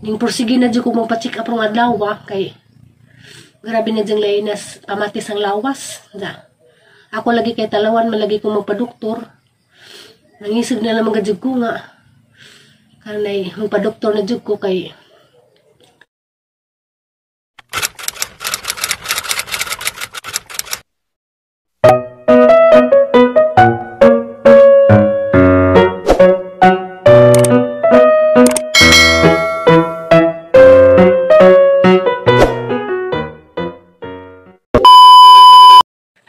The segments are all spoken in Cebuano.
Ning porsige na jud ko magpa-check up rong adlaw kay grabe na jang lainas pamatis ang lawas. Da. Ako lagi kay talawan malagi ko magpa-doktor. Nangisog na lang mga jud ko nga. Kanay magpa-doktor na jud ko kay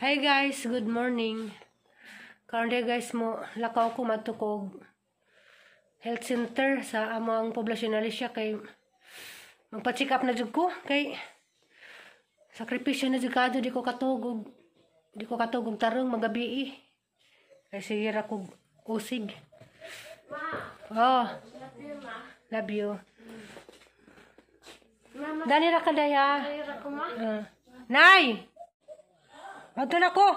Hi guys, good morning. Karon guys mo lakaw ko matukog health center sa among poblasyon na siya kay magpa-check up na jud ko kay sakripisyo na jud kadto di ko katugog tarong magabi. Kay sige ra kog usig. Oh. Love you. Dani ra ka daya. Nay. Madto na ko.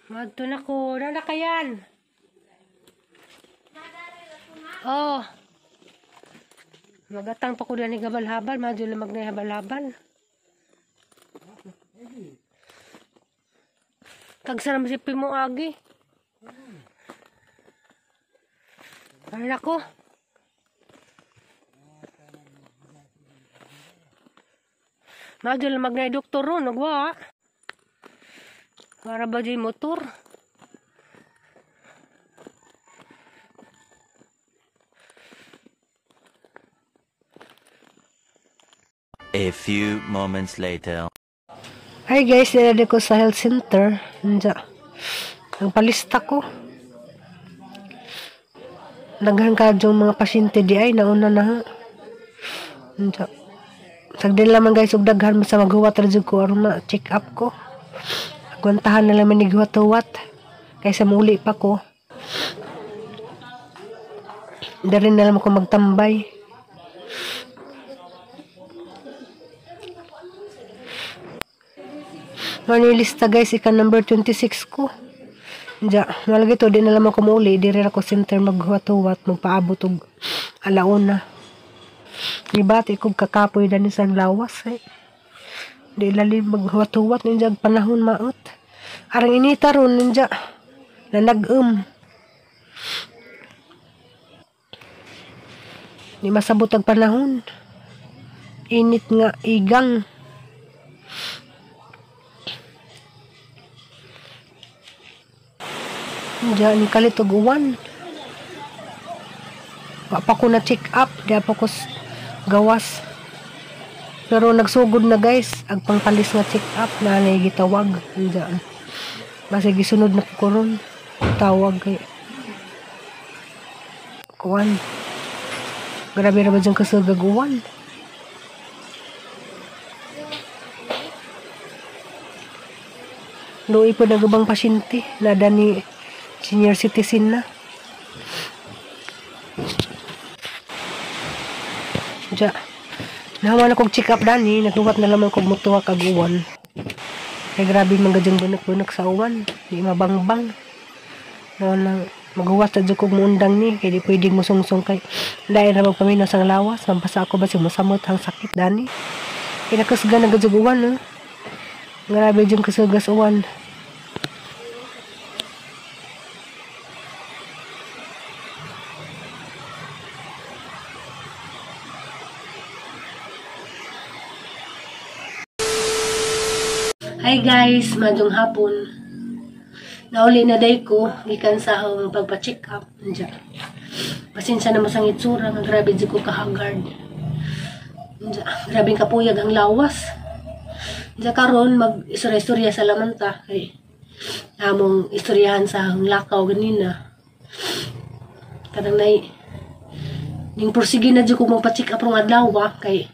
Madto na ko. Nana kayan. Oh. Magatang pa ko dani gabal-habal. Madyo lamag na habal-habal. Kagsa naman si Pimo agi. Ano na ko? Madyo lamag na doktor ron, nagwa. Para ba di motor? A few moments later. Hi guys, nilade ko sa health center. Nja. Ang palista ko. Daghan ka yung mga pasyente di ay nauna na. Nja. Sagdin lamang guys, ug daghan basta maghuwat ra jud ko aron ma-check up ko. Agwantahan na lang man huwat-huwat kaysa muli pa ko. Dari na lang ako magtambay. Ano lista guys, ika number 26 ko. Diya, malagi to, di na lang ako muli. Diri ra ko center maghuwat-huwat, magpaabot og alauna. Ibati kog kakapoy dani sa lawas eh. Di lalim maghuwat-huwat ninja panahon maot. Arang inita ron ninja na nag-um. Di masabot ang panahon. Init nga igang. Diyan ni kalit og uwan. Wa pa ko na check up, di pa ko gawas. Pero nagsugod na guys, ag pangpalis nga check up na nay gitawag. Diyan. Basta gisunod na ko ron. Tawag kay kuan. Grabe ra ba dyan kasugag uwan. Luoy po nagubang pasyente na dani senior citizen na. Diya. Nahawa na kong check up dani, nagluwat na lamang kong mutuwa kag uwan. Kay grabe man gadyang bunak-bunak sa uwan, di mabangbang. No nang maghuwat sa kog muundang ni, kay di pwedeng musungsong kay dahil ra magpaminaw sa lawas, mabasa ako ba si mosamot ang sakit dani. Kay nakasga na gadyang uwan, no? Grabe dyang kasugas uwan. Hi guys, maayong hapon. Nauli na day ko gikan sa akong pagpa-check up. Diya. Pasensya na masang itsura nga grabe jud ko kahagard. Diya, grabe kapuyag ang lawas. Diya karon mag-istorya-istorya sa lamanta kay among istoryahan sa akong lakaw ganina. Kanang nay ning porsige na jud ko magpa-check up rong adlaw kay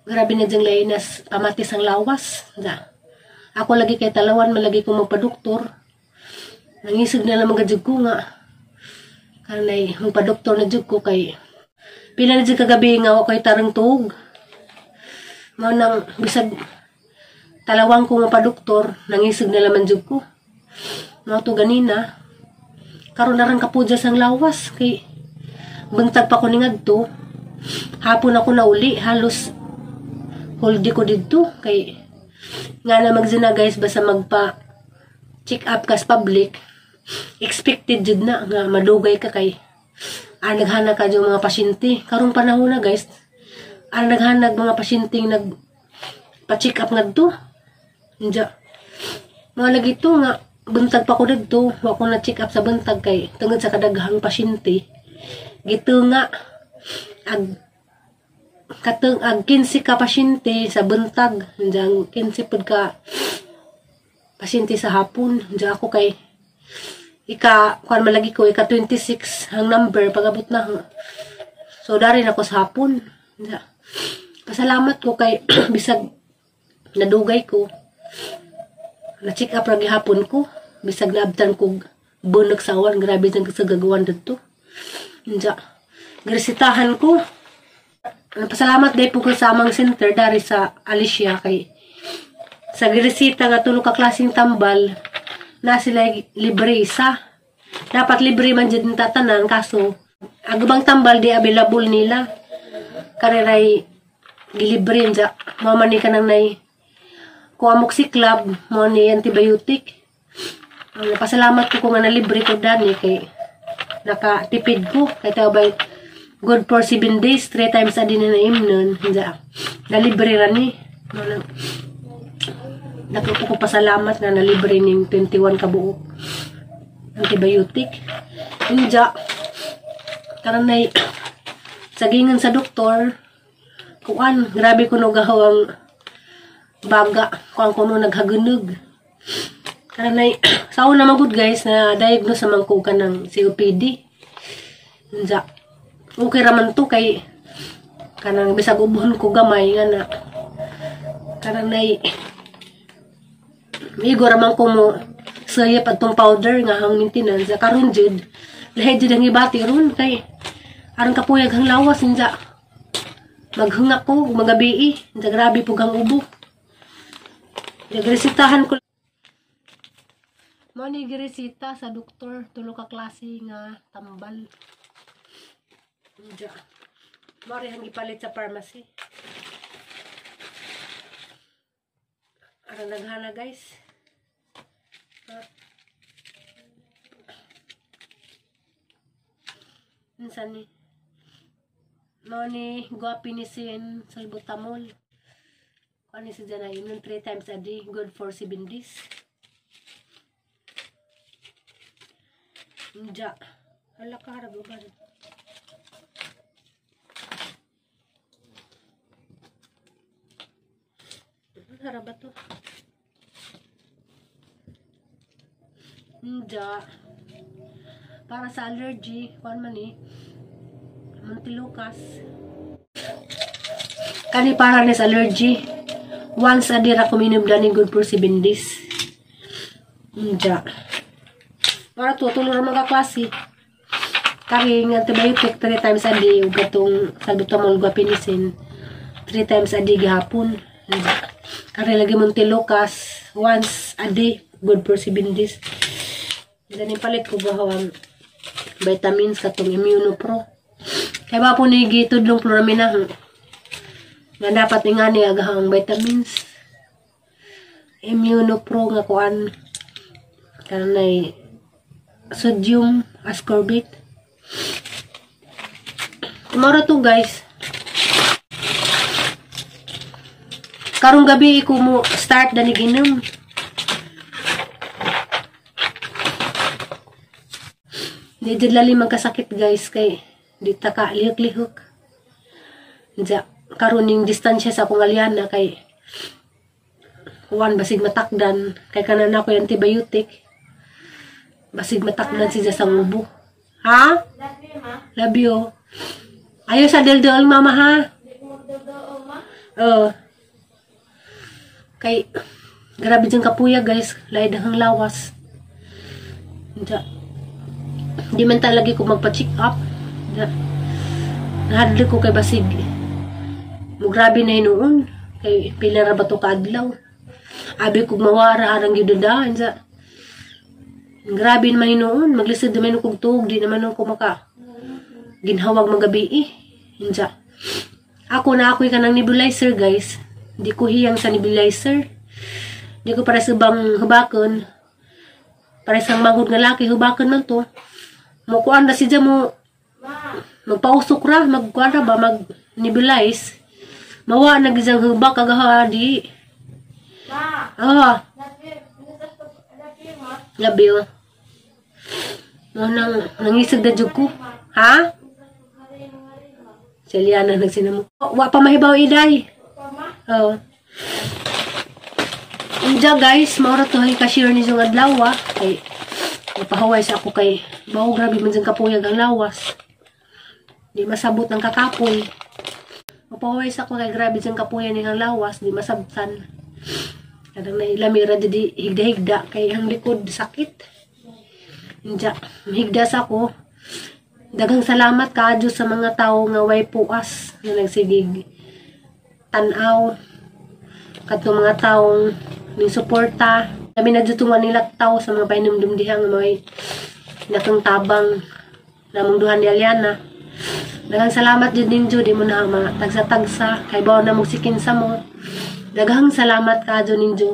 grabe na jang lainas pamatis ang lawas. Diya. Ako lagi kay talawan malagi ko magpa-doktor. Nangisog na lang mga jud ko nga. Kanay magpa-doktor na jud ko kay pila na jud kagabi nga wa koy tarang tuog. Mao nang bisag talawang ko magpa-doktor, nangisog na laman jud ko. Mao to ganina. Karon na rang kapudya sang lawas kay buntag pa ko ni ngadto. Hapon ako nauli, halos whole day ko didto kay nga na magzina guys, basta magpa check up kas public, expected jud na nga madugay ka kay naghana ka yung mga pasyente. Karong panahon na guys, naghanag mga pasyente nag pa-check up ngadto. Inja. Mga lagi to nga buntag pa ko didto, wa ko na check up sa buntag kay tungod sa kadaghang pasyente. Gito nga ag katong ag 15 ka pasyente sa buntag, inja 15 pud ka pasyente sa hapon. Inja ako kay ika kuan malagi ko ika 26 ang number pagabot na. So dari na ako sa hapon. Inja. Pasalamat ko kay bisag nadugay ko. Na-check up ra gihapon ko. Bisag naabtan ko bunag sa awan, grabe jud sa gagawan didto. Inja. Giresetahan ko. Pasalamat day po ko sa amang center dari sa Alicia kay sa gireseta nga tulo ka klaseng tambal na sila libre isa. Dapat libre man jud tatanan kaso agubang tambal di available nila. Kariray gilibre nja mao man ni kanang nay Coamoxiclav mo ni antibiotic. Pasalamat ko kung nga nalibre ko dani kay nakatipid ko kay tawag good for 7 days, 3 times a day na naimnon. Nja nalibre ra ni. Dako ko pasalamat na nalibre ning 21 ka buok antibiotic. Inja karon nay sagingan sa doktor kuan grabe kuno gahaw ang baga kuan kuno naghagunog. Karon nay sa una man gud guys na diagnose man ko kanang COPD. Inja okay ra man to kay kanang bisag ubon ko gamay nga na kanang nay migo ra man ko mo sayap atong powder nga ang maintenance. Karon jud lahi jud ang ibati ron kay aron kapuyag ang lawas. Inja maghungak ko magabi. Inja grabe pug ang ubo. Nagresetahan ko mo ni gireseta sa doktor tulo ka klase nga tambal. Inja mao ri ang gipalit sa pharmacy. Aron naghana guys. Unsa ni? Mao ni guapenicin salbutamol. Kuan ni siya na inom 3 times a day, good for 7 days. Inja. Hala ka harag uban. Harap ba to? Inja. Para sa allergy, kuan man ni Montelukast. Kani para ni sa allergy. Once a day ra ko minom dani, good for 7 days. Inja. Para to tulo ra mga klase. Kari nga antibiotic 3 times a day ug katong salbutamol guapenicin 3 times a day gihapon. Inja. Kari lagi Montelukast once a day, good for 7 days. Dani palit ko gahawang vitamins katong Immunopro. Kay ba po ni gitudlong Floramina nga dapat ingani agahang vitamins. Immunopro nga kuan kanay sodium ascorbate. Tomorrow to guys. Karong gabi ko mo start dani ginom. Di jud lali magkasakit guys kay di ta ka lihok-lihok. Diya karon ning distansya sa akong alyana kay kuan basig matakdan kay kanan ako antibiotic. Basig matakdan siya sa ubo. Ha? Love you. Ayo sa dildol mama ha. Oh. Kay grabe jud kapuya guys, lahi dahang lawas. Diya. Di man ta lagi ko magpa-check up. Diya. Nahadlok ko kay basig mo grabe na hinuon kay pila ra ba to kaadlaw. Abi kog mawara arang gyud da. Diya. Grabe naman hinuon, maglisod naman kog tuog, di naman ko maka ginhawag magabi eh. Unsa. Ako na ako'y kanang nebulizer, guys. Di ko hiyang sa nebulizer. Di ko para sa bang hubakon. Para sa manghod nga laki, hubakon man to. Mo kuan ra siya mo magpausok ra, magkuan ra ba, mag nebulize. Mawa na gizang hubak kagaha di. Ah. Labi oh. Mo nang nangisag na jud ko. Ha? Si Eliana nagsinamo. Wa pa mahibaw, iday. Oo. Unja guys, maura to hay ka-share ni yung adlaw ah. Kay mapahuway sa ako kay bawo grabe man dyan kapuyag ang lawas. Di masabot ng kakapoy. Mapahuway sa ako kay grabe dyan kapuya ni ang lawas, di masabtan. Kadang nailamira di higda-higda kay ang likod sakit. Unja, higda sa ako. Daghang salamat kaadyo sa mga tao nga way puas nga nagsigig tan-aw kadto mga taong ning suporta. Kami na dito nga nilaktaw sa mga painumdum diha nga may nakang tabang namong duha ni Aliana. Daghang salamat jud ninyo, di mo na mga tagsa-tagsa kay bawo na mo sikin sa mo. Daghang salamat kaadyo ninyo.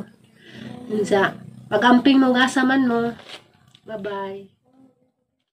Unsa, pag-amping mo gasa man mo. Bye-bye.